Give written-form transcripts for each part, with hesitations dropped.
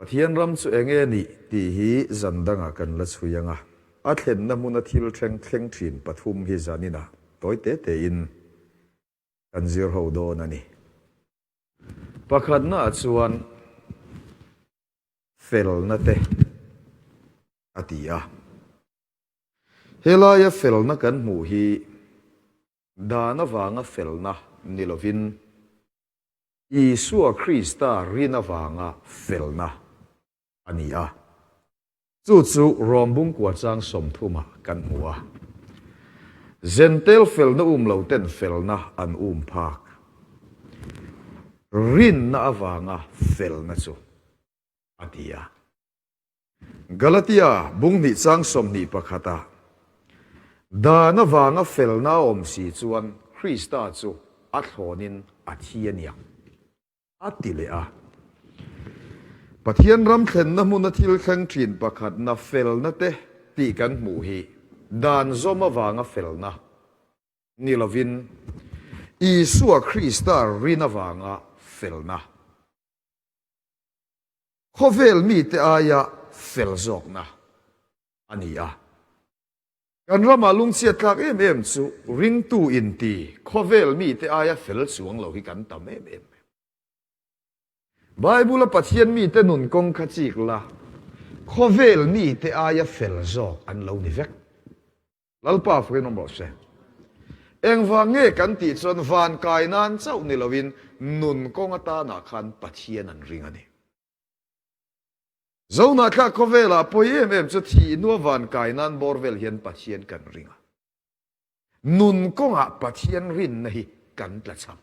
Pathian ram chu eng nge nih tih hi zan dangah kan la chhui ang a, a thlenna hmuna thil thleng thleng thin pathum hi zaninah tawi te tein kan zir ho dawn a ni. Pakhatnaah chuan felna te a ti a. Helaia felna kan hmuh hi dan avanga felna ni lovin, Isua Krista rin avanga felna a ni a. Chu chu Rom bungkua chang sawmthumah kan hmu a. Zentel felna um lo ten felna an um phak. Rinna avanga felna chu a ti a. Galatia bunghnih chang 21 ah Dan avanga felna a awm si chuan Krista chu a thlawnin a thi a niang a ti leh a. Pathian ram thlenna hmuna thil thleng thin pakhatna felna te tih kan hmuh hi dan zawm avanga felna ni lovin Isua Krista rin avanga felna. Khawvel mite aia fel zawkna a ni a. Kan ramah lungchhiat tlak em em chu ringtu inti khawvel mite aia fel chuang lo hi kan tam em em mai. Bible-a Pathian mite nun kawng kha chik la, khawvel mite aia fel zawk an lo ni vek. Lalpa fuhin awm rawh se. Engvang nge kan tih chuan van kai nan chauh ni loin nun kawng atanah khan Pathian an ring a ni. Zohnahthlak khawvelah pawi em em chu thih hnua van kai nan bawr vel hian Pathian kan ring a. Nun kawngah Pathian rinna hi kan tlachham.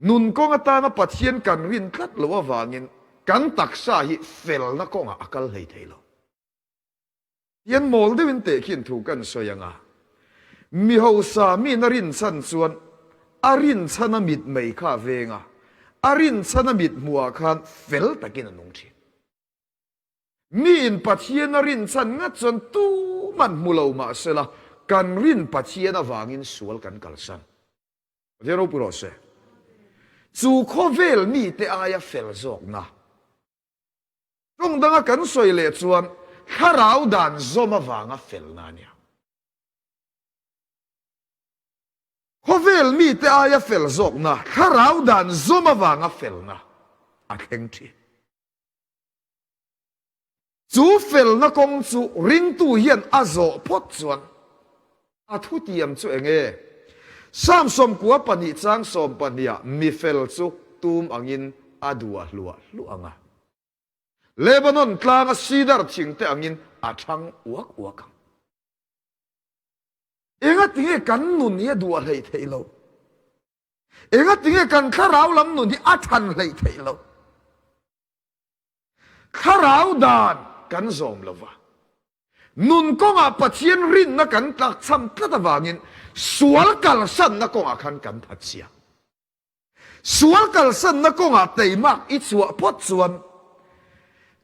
Nun kawng atana Pathian kan rin tlat loh avangin kan taksa hi felna kawngah a kal hlei thei lo. Tian mawl deuhin tehkhin thu kan sawi ang a, mi hausa miin a rinchhan chuan a rinchhan a mit mai kha a veng a, a rinchhan a mit hmuhah khan fel takin a nung thin. Miin Pathian a rinchhan ngat chuan tuman hmu lo mah sela kan rin Pathian avangin sual kan kalsan. Pathian ropui rawh se. Chu khawvel mite aia fel zawkna. Tawng danga kan sawi leh chuan thlarau dan zawm avanga felna a nia. Khawvel mite aia fel zawkna thlarau dan zawm avanga felna a thleng thin. Chu felna kawng chu ringtu hian a zawh phawt chuan a thutiam chu eng nge? Psalm 92 chang 12 ah mi fel chu tum angin a duah hluah hluah ang a. Lebanon tlanga sidar thing te angin a thang uak uak ang. Engatinge kan nun hi a duah hleih theih loh? Engatinge kan thlarau lam nun hi a than hleih theih loh? Thlarau dan kan zawm lo va. Nun kawngah Pathian rinna kan tlakchham tlat avangin sual kalsanna kawngah khan kan thatchhia. Sual kalsanna kawngah teimak i chhuah phawt chuan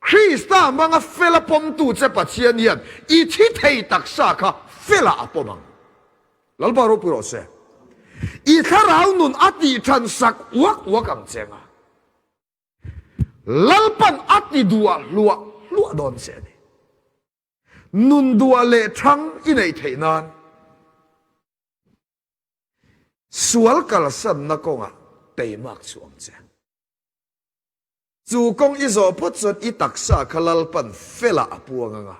Krista hmanga fela pawmtu che Pathian hian i thi thei taksa kha felah a pawm ang. Lalpa ropui rawh se. I thlarau nun a tih than sak uak uak ang che nga. Lalpan a ti duah hluah hluah dawn che a ni. Nun duah leh thang i neih theih nan. Sual kalsanna kawngah teimak chu ang che. Chu kawng i zawh phawt chuan i taksa kha Lalpan felah a puang ang a,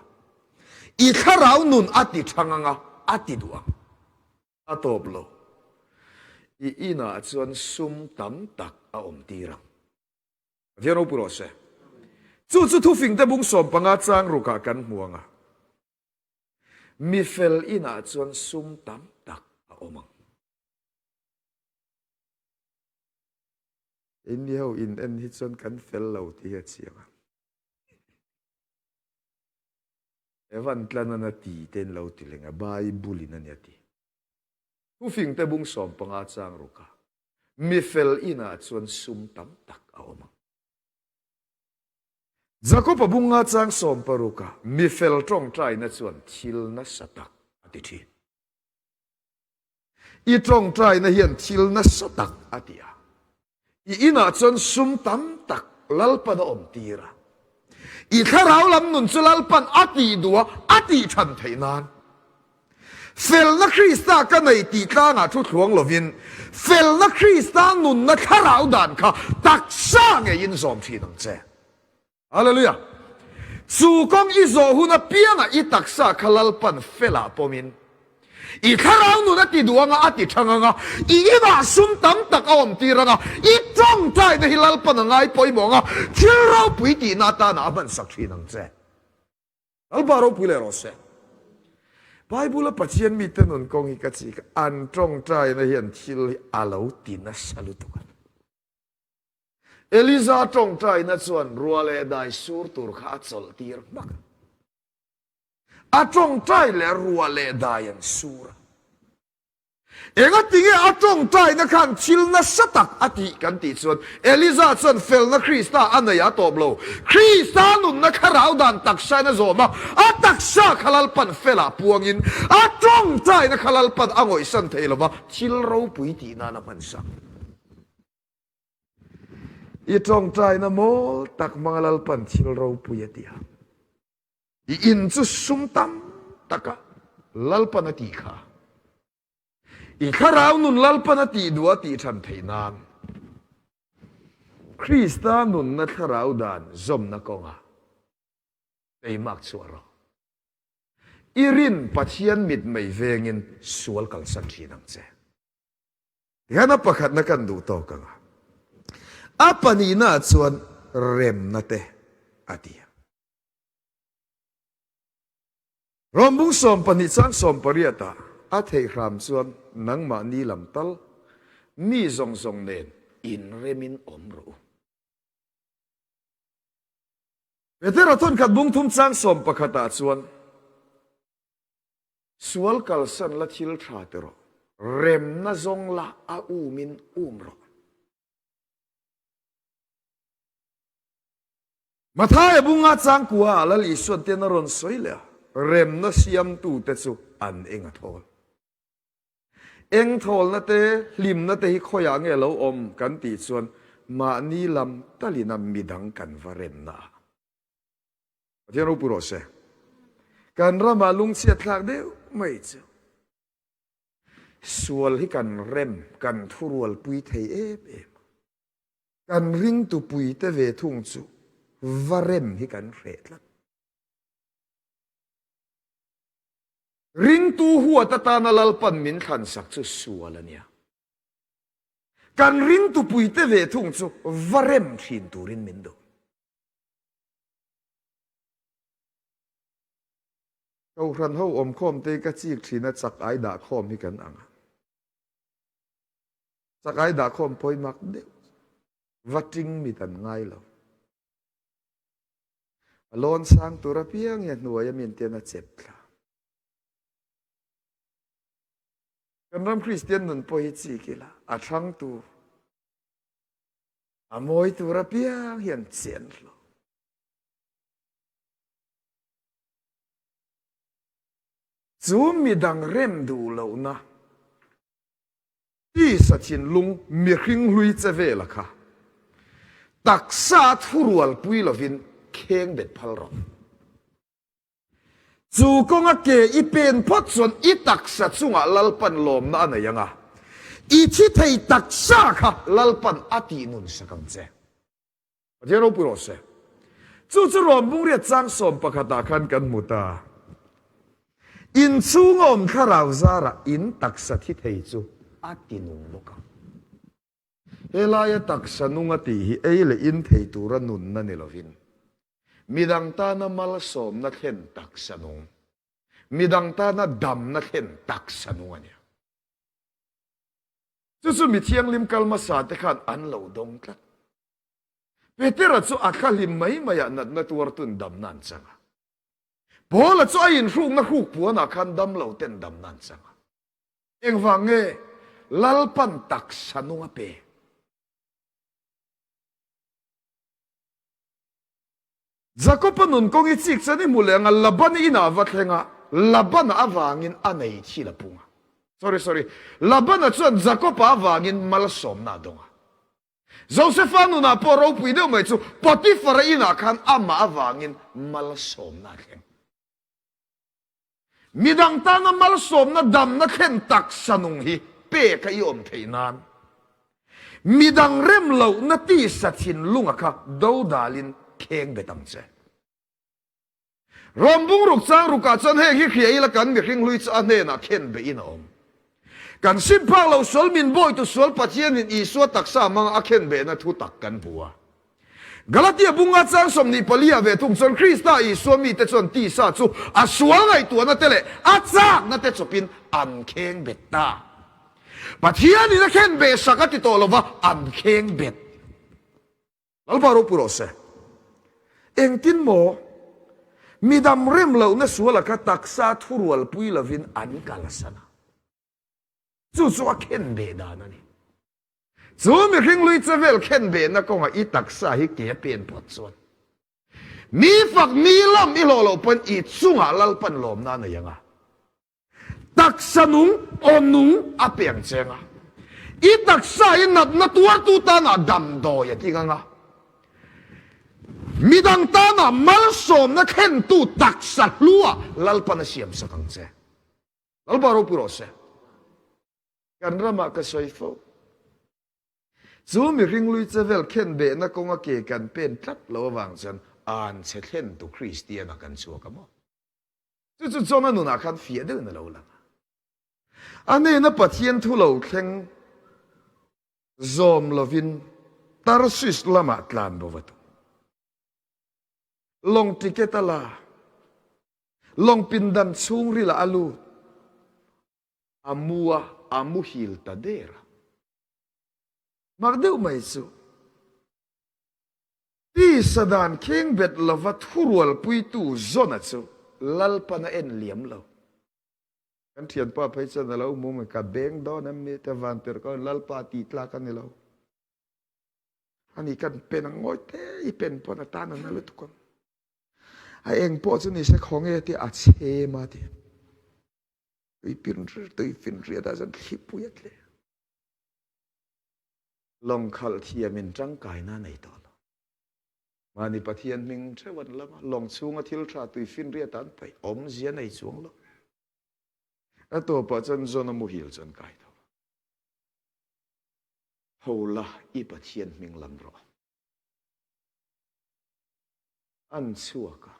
i thlarau nun a ti thang ang a, a ti duh ang. A tawp lo. I inah chuan sum tam tak a awm tir ang. Pathian ropui rawh se. Chu chu thufingte bung 15 chang rukah kan hmu ang a. Mi fel inah chuan sum tam tak a awm ang. Inni ho in en hi chuan kan fel lo tih hi a chiang a. Evan tlanan a ti te in lo ti leng a, Bible in a nia ti. Thufing te bung 15 chang ruk a, mi fel inah chuan sum tam tak a awm ang. Jakob-a bunga chang 16 ah mi fel tawngtaina chuan thil nasa tak a ti thin. I tawngtaina hian thil nasa tak a ti a. I inah chuan sum tam tak Lalpan a awm tir a. I thlarau lam nun chu Lalpan a tih duh a, a tih than theih nan. Felna Krista ka nei tih tlangah thu thluang lovin, felna Krista nunna thlarau dan kha taksa ngeiin zawm thin ang che. Hallelujah! Chu kawng i zawh hun apiangah i taksa kha Lalpan felah pawmin, i thlarau nun a ti duh anga a ti thang anga, i inah sum tam tak a awm tir anga, i tawngtaina hi Lalpan a ngai pawimawh anga, thil ropui tihna atana a hmansak thin ang che. Lalpa ropui leh rawh se. Bible-a Pathian mite nun kawng hi ka chik a, an tawngtaina hian thil hi a lo ti nasa lutuk a. Eliza tawngtaina chuan ruah leh dai sur tur kha a chawlh tir hmak a. A tawngtai leh ruah leh dai an sur a. Engatinge a tawngtaina khan thil nasa tak a tih kan tih chuan Eliza chuan felna Krista a nei a tawp lo. Krista nunna thlarau dan taksain a zawm a, a taksa kha Lalpan felah puangin a tawngtaina kha Lalpan a ngawihsan thei lova thil ropui tih nan a hmansak. I tawngtaina mawl tak hmanga Lalpan thil ropui a ti a. I in chu sum tam taka Lalpan a tih kha. I thlarau nun Lalpan a tih duh a tih than theih nan Krista nunna thlarau dan zawmna kawngah teimak chhuah rawh. I rin Pathian mitmei vengin sual kalsan thin ang che. Tihian a pakhatna kan duh tawk ang a, a pahnihnaah chuan remna te a ti a. Rawmbung 12 chang 18 ah a theih hram chuan nangmahni lam tal mi zawng zawng nen inremin awm rawh u. Petera thawnkhat bung thum chang 11 ah chuan, Sual kalsan la thil tha ti rawh. Remna zawng la a umin um rawh. Mathaia bunga changkua ah Lal Isuan ten a rawn sawi leh a, remna siamtute chu an eng a thawl. Eng thawlna te, hlimna te hi khawiah nge lo awm kan tih chuan mahni lam talina midang kan va remna ah. Pathian ropui rawh se. Kan ramah lungchhiat thlak deuh mai chu. Sual hi kan rem, kan thurualpui thei em em a. Kan ringtupui te ve thung chu va rem hi kan hreh tlat. Ringtu huat atana Lalpan min thlansak chu sual a nia. Kan ringtupui te ve thung chu va rem thin turin min duh. Kohhran ho awmkhawm te ka chik thin a chak ai dah khawm hi kan ang a. Chak ai dah khawm pawi mak deuh. Va ting mit an ngai lo. A lawn sang tur apiang hi a hnuai a min ten a chep thla. Kan ram Kristian nun pawh hi chik ila a thlang tur. A mawi tur apiang hian chen hlawh. Chu midang rem duh lohna tisa thinlung mihring hlui che vela kha taksa thurualpui lovin kheng bet phal rawh. Chu kawnga ke i pen phawt chuan i taksa chungah Lalpan lawmna a nei ang a, i thi thei taksa kha Lalpan a tihnun sak ang che. Pathian ropui rawh se. Chu chu Rawmbung riat chang 11 ah khan kan hmu ta. Inchhunga awm thlarau zarah in taksa thi thei chu a tinung bawk ang. Helaia taksa nung a tih hi ei leh in thei tura nunna ni lovin, midang tana malsawmna thlen taksa nung, midang tana damna thlen taksa nung a nia. Chu chu mi thianghlim kal hmasa te khan an lo dawng tlat. Petera chu a thlahlim mai maiah natna tuartun damna an chang a. Paula chu a inhrukna hruk puanah khan damlo ten damna an chang a. Engvang nge Lalpan taksa nung a pe? Jakob-a nun kawng i chik chuan i hmu leh ang a, Laban inah va thleng a, Laban-a avangin a nei thil a pung a. Sorry, sorry. Laban-a chuan Jakob-a avangin malsawmna a dawng a. Josefa nunah pawh ropui deuh mai chu Potifara inah khan amah avangin malsawmna a thleng. Midang tana malsawmna damna thlen taksa nung hi peka i awm theih nan midang rem lohna tisa thinlunga kha dodalin kheng bet ang che. Rom bungruk chang rukah chuan heng hi hria ila kan mihring hlui chu a hnenah khen beihin a awm. Kan sim phak lo sual min bawitu sual Pathianin Isua taksa hmanga a khen behna thu tak kan hmu a. Galatia bunga chang 24 ah ve thung chuan Krista Isua mite chuan tisa chu a sual ngaihtuahna te leh a chakna te chawpin an kheng bet ta. Pathianin a khen beh sak a ti tawh lova an kheng bet. Lalpa ropui rawh se. Engtin maw midam rem lohna suala kha taksa thurualpui lovin an kalsan a. Chu chu a khen beh dan a ni. Chu mihring lui che vel khen behna kawngah i taksa hi ke a pen phawt chuan mi fak mi lam i hlawh loh pawn i chungah Lalpan lawmna a nei ang a. Taksa nung, aw nung a piang cheng a. I taksa hi natna tuartu tanah damdawi a tling ang a. Midang tanah malsawmna thlentu taksa hlua Lalpan a siamsak ang che. Lalpa ropui rawh se. Kan ramah ka sawi fo. Chu mihring lui chevel khen behna kawnga ke kan pen tlat lo avang chuan an chhe thlentu Kristiana kan chhuak a maw? Chu chu Jona nunah khan fiah deuhin a lo lang a. A hnena Pathian thu lo thleng zawm lovin Tarsis lamah tlan bo va tum. Lawng ticket a la, lawng pindan chhungrilah a lut, a mu a, a muhil ta der a. Mak deuh mai chu. Tisa dan kheng bet lova thurualpuitu Jona chu Lalpan a en liam lo. Kan thianpa phei chuan a lo mu mai, ka beng dawn em mi te van tirh ko Lalpa tih tlak a ni lo. Ani kan pen ang ngawi te i pen pawn a tan a na lutuk ang. A eng pawh chu nise khawnge ti a chhem a ti. Tuifinriat ah chuan thlipui a tle. Lawng khalh thiamin tangkaina a nei tawh lo. Mahni Pathian hming theuh an lam a, lawng chhunga thil tha tuifinriat an paih awmzia nei chuang lo. A tawpah chuan Jona muhil chu an kai tho a. Ho la, i Pathian hming lam rawh. An chhuak a,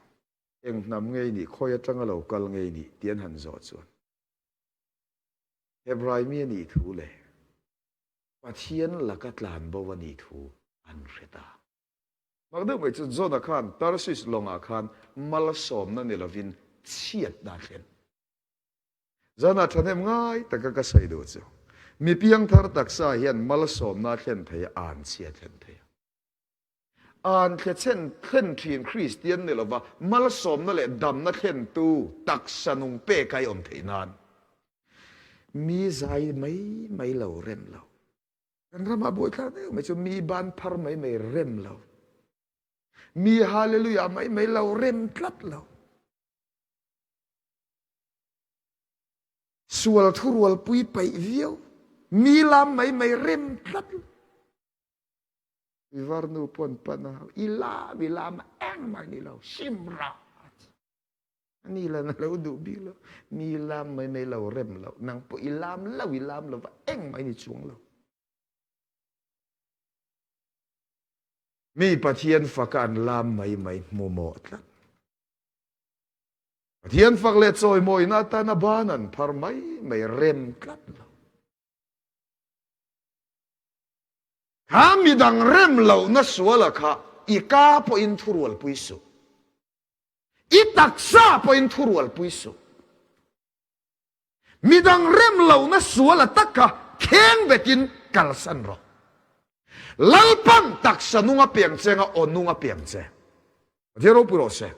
eng hnam ngei nih, khawi atanga lo kal ngei nih tih an han zawh chuan Hebrai mi a nih thu leh Pathian laka tlan bo a nih thu an hre ta. Mak deuh mai chu Jona khan Tarsis lawngah khan malsawmna ni lovin chhiatna a thlen. Zanah thahnem ngai taka ka sawi duh chu mi piangthar taksa hian malsawmna a thlen thei a, an chhia thlen thei a. An thlechen thlen thin Kristian ni lova malsawmna leh damna thlentu taksa nung pek a i awm theih nan Mi zai mai mai lo rem lo. Kan ramah buaithlak deuh mai chu mi ban phar mai mai rem lo. Mi hallelujah mai mai lo rem tlat lo. Sual thurual pui paih viau. Mi lam mai mai rem tlat lo. Ivarnu pawn pana i lam i lam engmah ni lo sim ra. Ani lan a lo duh bik lo. Mi lam mai mai lo rem lo. Nang pawh i lam lo i lam lo va engmah i ni chuang lo. Mi Pathian faka an lam mai mai hmu mawh tlat. Pathian fak leh chawimawina atana ban an phar mai mai rem tlat lo. Kha midang rem lohna suala kha i ka pawhin thurualpui suh. I taksa pawhin thurualpui suh. Midang rem lohna sual a tak kha kheng betin kalsan rawh. Lalpan taksa nung a piang che anga aw nung a piang che. Pathian ropui rawh se.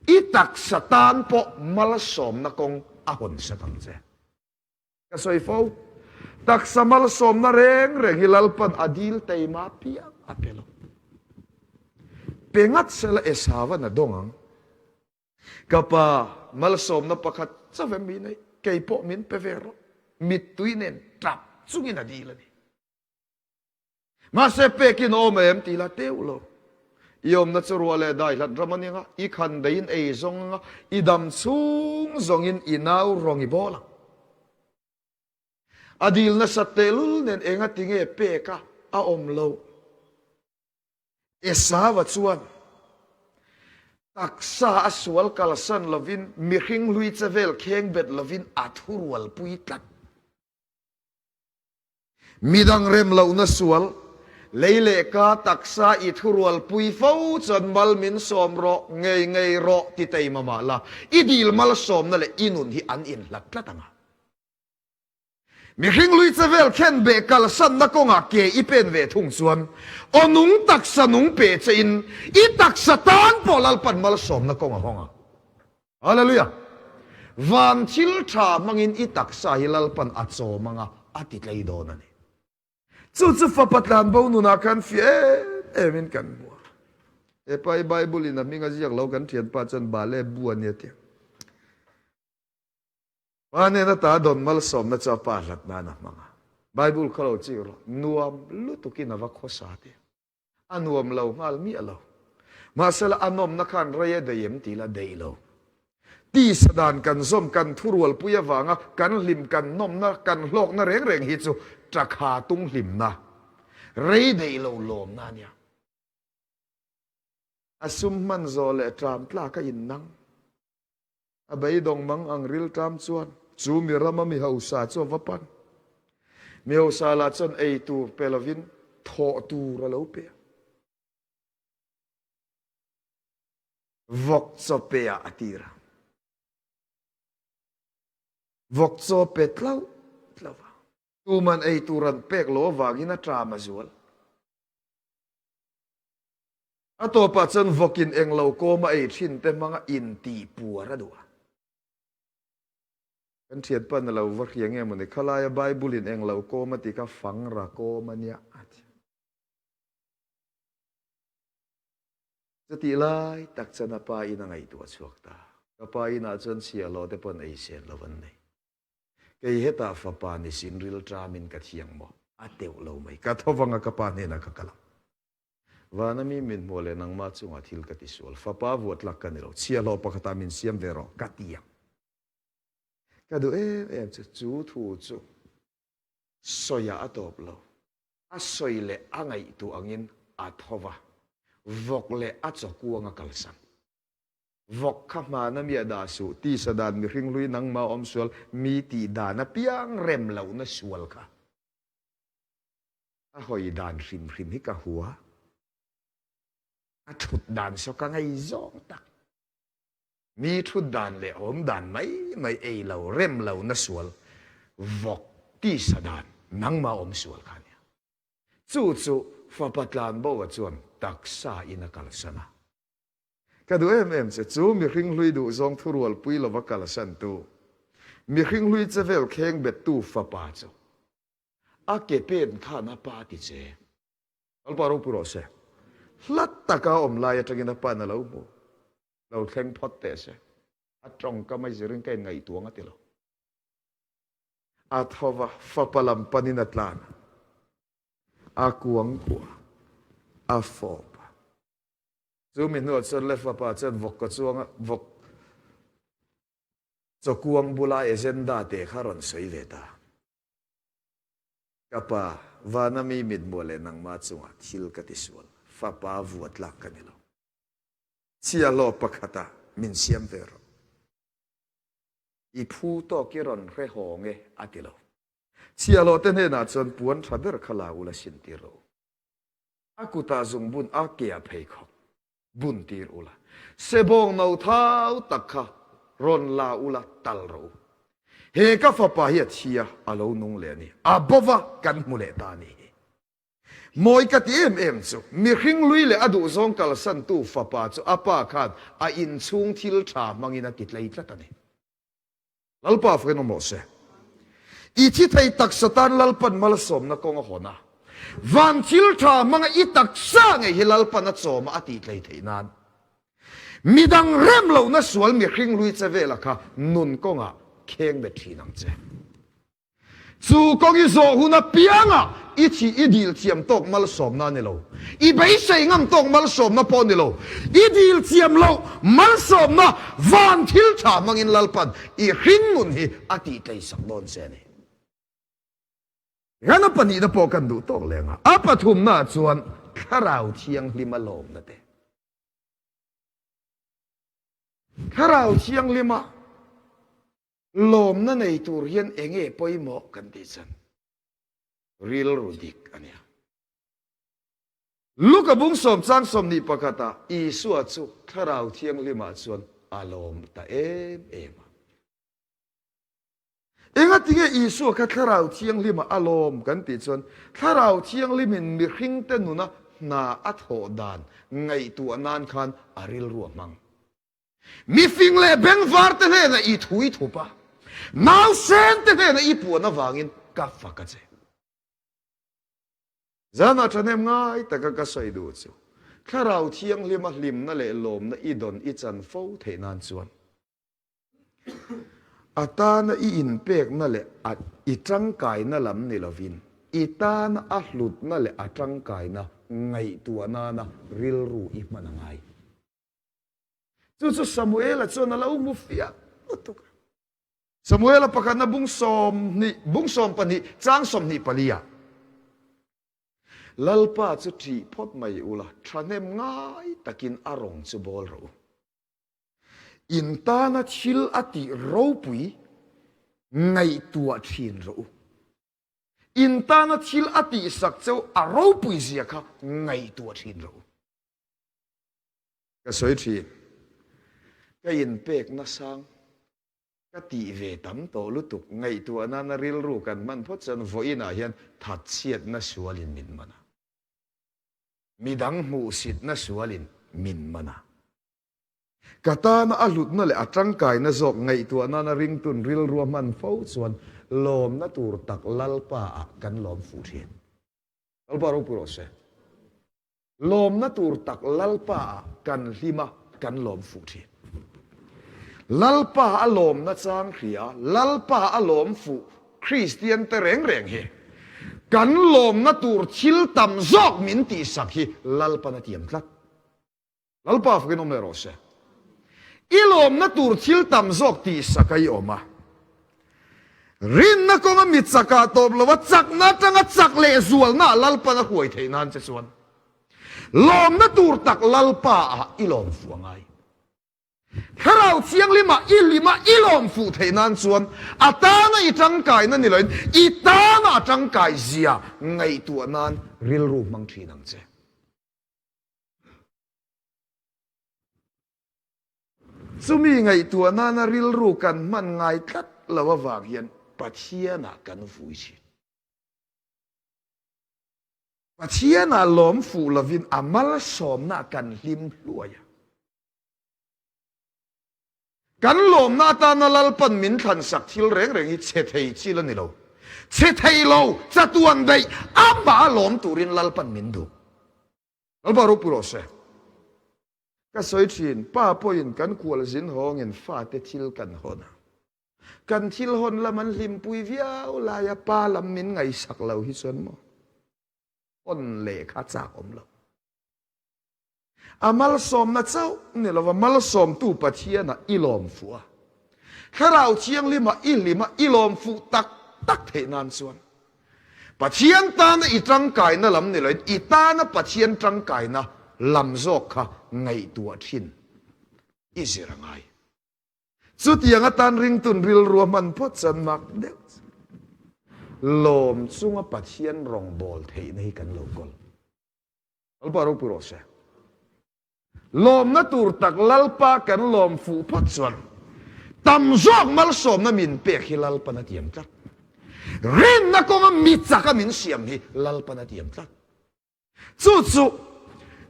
I taksa tan pawh malsawmna kawng a hawn sak ang che. Ka sawi fo, taksa malsawmna reng reng hi Lalpan a dil teima piang a pe lo. Pe ngat sela Esauan a dawng ang. Ka pa, malsawmna pakhat chauh em mi nei, kei pawh min pe ve rawh. Mittui nen tap chungin a dil a ni. Mahse pekin awm em ti la teuh lo. I awmna chu ruah leh dai hlat ram a ning a, i khan deiin ei zawng anga, i dam chhung zawngin i nau rawng i bawl ang. A dil nasat tehlul nen enga tinge pek a a awm lo. Esau-a chuan taksa a sual kalsan lovin mihring hlui che vel kheng bet lovin a thurualpui tlat. Midang rem lohna sual, lei leh ka taksa i thurualpui fo chuan mal min sawm rawh, ngei ngei rawh ti teima mah la, i dil malsawmna leh i nun hi an inhlat tlat ang a. Mihring lui che vel khen beh kalsanna kawngah ke i pen ve thung chuan aw nung taksa nung pe che in i taksa tan pawh Lalpan malsawmna kawng a hawng ang. Hallelujah! Van thil tha hmangin i taksa hi Lalpan a chawm anga a ti tlei dawn a ni. Chu chu fapa tlanbo nunah khan fiah em em in kan hmu a. Hepa hi Bible in a hming a ziak lo kan thianpa chuan Bale bu a nia ti ang. Pa nen ata dawn malsawmna chu a pa hlat nan a hmang a. Bible kha lo chik rawh, nuam lutukin a va khawsa tih. A nuam lo nghal miah lo. Mahsela a nawmna khan rei a dei em tih la deih lo. Tisa dan kan zawm, kan thurualpui avanga kan hlim, kan nawmna, kan hlawkna reng reng hi chu ṭakha tung hlimna, rei deih lo lawmna a nia. A sum hman zawh leh ṭam tlak a innang. A beidawng mang ang rilṭam chuan chu mi rama mi hausa chu a va pan. Mi hausa lah chuan ei tur pe lovin thawh tur a lo pe a. Vawk chaw pe ah a tir a. Vawk chaw pe tlauh tlauh a. Tuman ei tur an pek lo avangin a ṭam a zual. A tawpah chuan vawkin englo kawm a ei thin te hmanga intih puar a duh a. Kan thianpa na lo va hria nge mawni, khalaia Bible in englo kawm a ti kha fangra kawm a nia a ti. Chutih lai tak chuan a pa in a ngaihtuah chhuak ta. Ka pa inah chuan chhiahhlawh te pawn ei sen lo an nei. Kei hetah fapa ni sin rilṭamin ka thiang maw? A teuh lo mai. Ka tho vanga ka pa hnenah ka kal ang. Vana mi min hmuh leh nangmah chungah thil ka ti sual. Fapa vuah tlak ka ni lo. Chhiahhlawh pakhatah min siam ve rawh ka ti ang. Ka duh em em chu chu thu chu sawiah a tawp lo. A sawi leh a ngaihtuah angin a tho va, vawk leh a chawkuang a kalsan. Vawk kha hmana mi a dah suh, tisa dan mihring hlui nangmah awm sual, mi tih dan apiang rem lohna sual kha. A hawi dan hrim hrim hi ka hua. A thut dan saw ka ngei zawng tak. Mi thut dan leh awm dan mai mai ei lo, rem lo na sual, vawk tisa dan, nangmah awm sual kha nia. Chu chu fapa tlanbo-a chuan taksa in a kalsan a. Ka duh em em che, chu mihring hlui duhzawng thurualpui lova kalsan tu, mihring hlui chevel kheng bettu fapa chu A ke pen khan a pa ti che. Lalpa ropui rawh se. Hlat taka a awm lai atangin a pa'n a lo hmu. Lo thleng phawt teh se. A tawngkam a zirin ka inngaihtuang a ti lo. A tho va, fapa lam panin a tlan a. A kuang kuah a, a fawp a. Chu mi hnuah chuan le fapa chuan vawk ka chuang a, vawk chawkuang bula agenda teh kha rawn sawi ve ta. Ka pa, vana mi mithmuh leh nangmah chungah thil ka ti sual, fapa vua tlak ka ni lo. Chhiahhlawh pakhatah min siam ve rawh. I phu tawk i rawn hre hawng e, a ti lo. Chhiahhlawh te hnenah chuan puan tha ber kha la ula sin tir rawh u. A kutah zungbun a ke a pheikhawk bun tir ula, sebawng no thau tak kha rawn la ula tal rawh u. He ka fapa hi a thi a, a lo nung leh a ni. A bova kan hmu leh ta a nih hi. Mawi ka ti em em chu, mihring lui leh a duhzawng kalsantu fapa chu a pa khan a inchhung thil tha hmangin a ti tlei tlat a ni. Lalpa fakin awm rawh se. I thi thei taksa tan Lalpan malsawmna kawng a hawn a. Van thil tha hmanga i taksa ngei hi Lalpan a chawm a a tih tlei theih nan. Midang rem lohna sual mihring hlui che vela kha nun kawngah kheng bet thin ang che. Chu kawng i zawh hun apiangah i thih i dil thiam tawk malsawmna a ni lo. I beisei ngam tawk malsawmna pawh a ni lo. I dil thiam loh malsawmna van thil tha hmangin Lalpan i hringnun hi a tihtlei sak dawn che a ni. Ran a pahnihna pawh kan duh tawk leng a, a pathumnaah chuan Thlarau Thianghlima lawmna te. Thlarau Thianghlima Lawmna nei tur hian enge pawimawh kan tih chuan rilru dik a nia. Luka bung sawm chang 21 ah Isua chu Thlarau Thianghlimah chuan a lawm ta em em a. Engatinge Isua kha Thlarau Thianghlima a lawm kan tih chuan Thlarau Thianghlimin mihringte nuna hna a thawh dan ngaihtuah nan khan a rilru a hmang. Mifing leh bengvar te hnenah i thu i thup a, nausen te hnenah i puan avangin ka fak a che. Zanah thahnem ngai taka ka sawi duh chu, Thlarau Thianghlima hlimna leh lawmna i dawn i chan fo theih nan chuan a tana i inpekna leh a i tangkaina lam ni lovin i tana a hlutna leh a tangkaina ngaihtuah nana rilru i hman a ngai. Chu chu Samuela chuan a lo hmu fiah lutuk a. Samuela pakhatna bung 20, bung 12, chang 24 ah, Lalpa chu ṭih phawt mai ula, ṭhahnem ngai takin a rawng chu bawl rawh u. In tana thil a tih ropui ngaihtuah ṭhin rawh u. In tana thil a tihsak cheu a ropui zia kha ngaihtuah ṭhin rawh u. Ka sawi thin. Ka inpek nasang ka tih ve tam tawh lutuk. Ngaihtuah nana rilru kan hman phawt chuan vawiinah hian thatchhiatna sualin min man a. Midang hmuhsitna sualin min man a. Ka tana a hlutna leh a tangkaina zawk ngaihtuah nana ringtun rilrua hman fo chuan lawmna tur tak Lalpa ah kan lawm fuh thin. Lalpa ropui rawh se. Lawmna tur tak Lalpa ah kan hlim a, kan lawm fuh thin. Lalpa a lawmna chang hria, Lalpa a lawm fuh Kristian te reng reng hi kan lawmna tur thil tam zawk min tihsak hi Lalpan a tiam tlat. Lalpa fakin awm leh rawh se. I lawmna tur thil tam zawk tihsak a i awm a. Rinna kawnga mi chakah tawp lova chakna atanga chak leh zualna Lalpan a huai theih nan che chuan lawmna tur tak Lalpa ah i lawm fuh a ngai. Thlarau Thianghlima i hlima i lawm fuh theih nan chuan a tana i tangkaina ni loin i tana a tangkai zia ngaihtuah nan rilru hmang thin ang che. Chumi ngaihtuah nana rilru kan hman ngai tlat lo avang hian Pathianah kan vui thin. Pathianah lawm fuh lovin a malsawmnaah kan hlim hluai a. Kan lawmna atana Lalpan min thlansak thil reng reng hi chhe thei thil a ni lo. Chhe thei lo, chatuan daih amah a lawm turin Lalpan min duh. Lalpa ropui rawh se. Ka sawi thin, pa pawhin kan kual zin hawngin fate thil kan hawn a. Kan thil hawn lam an hlimpui viau laia pa lam min ngaihsak lo hi chuan maw hawn leh kha chak awm lo. A malsawmna chauh ni lova malsawmtu Pathianah i lawm fuh a. Thlarau Thianghlima i hlima i lawm fuh tak tak theih nan chuan Pathian tana i tangkaina lam ni loin i tana Pathian tangkaina lam zawk kha ngaihtuah thin i zir a ngai. Chutiang atan ringtun rilru a hman phawt chuan mak deuh chu lawm chunga Pathian rawngbâwl theihna hi kan lo kawl. Lalpa ropui rawh se. Lawmna tur tak Lalpa kan lawm fuh phawt chuan tam zawk malsawmna min pek hi Lalpan a tiam tlat. Rinna kawnga mi chaka min siam hi Lalpan a tiam tlat. Chu chu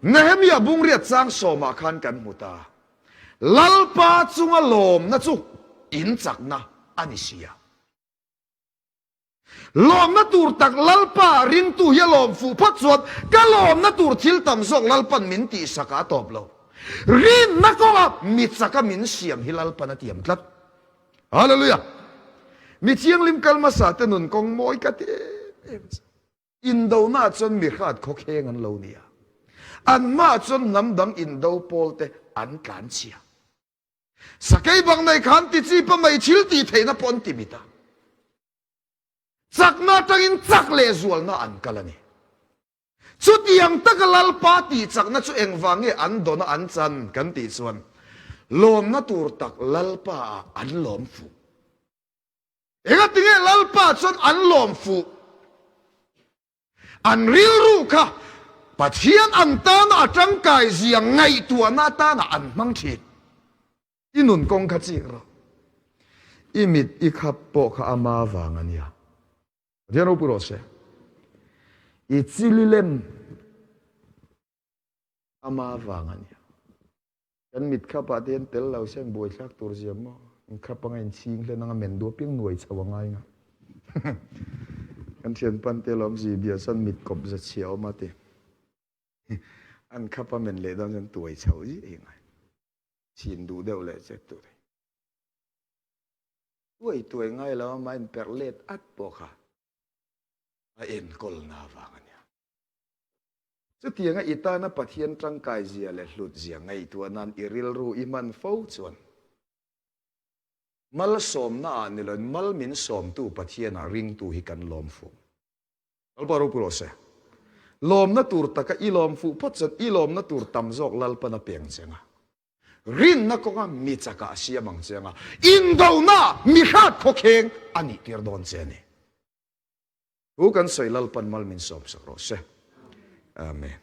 Nehemia bungriat chang sawmah khan kan hmu ta. Lalpa chunga lawmna chu in chakna a ni si a. Lawmna tur tak Lalpa ringtu hi a lawm fuh phawt chuan ka lawmna tur thil tam zawk Lalpan min tihsak ah a tawp lo. Rinna kawnga mi chaka min siam hi Lalpan a tiam tlat. Hallelujah! Mi thianghlim kal hmasa te nun kawng mawi ka ti em em chu. Indona chuan mi hrat khawkheng an lo ni a, an hmaah chuan hnam dang indo pawl te an tlan chhia. Sakei bang nei khan ti chi pa mai thil tih theihna pawh an ti mit a. Chakna atangin chak leh zualna an kal a ni. Chutiang taka Lalpa tih chakna chu engvang nge an dawna an chan kan tih chuan lawmna tur tak Lalpa ah an lawm fuh. Engatinge Lalpa chuan an lawm fuh? An rilru kha Pathian an tana a tangkai zia ngaihtuahna atana an hmang thin. I nun kawng kha chik rawh. I mit i khap pawh kha ama vang a nia. Pathian ropui rawh se. I chili lem ama vang a nia. Kan mit khap ah te hian tel lo se an buaithlak tur zia maw? In khap anga in chhing hlen anga men duap piang nuai chho a ngai nga. Kan thian pan te lawm zi bia chuan mit kawp za chhia awm a ti. An khap a men leh dawn chuan tuai chho zia hi ngai. Chhin duh deuh leh che tur. Tuai tuai ngai lo a mah in perh let at pawh kha a enkawl na vang a nia. Chutianga i tana Pathian tangkai zia leh hlut zia ngaihtuah nan i rilru i hman fo chuan malsawmna ah ni loin mal min sawmtu Pathian ah ringtu hi kan lawm fuh. Lalpa ropui rawh se. Lawmna tur taka i lawm fuh phawt chuan i lawmna tur tam zawk Lalpan a peng che anga rinna kawnga mi chakah a siam ang che anga indona mi hrat khawkheng a nih tir dawn che a ni. Thu kan sawi Lalpan mal min sawmsak rawh se. Amen.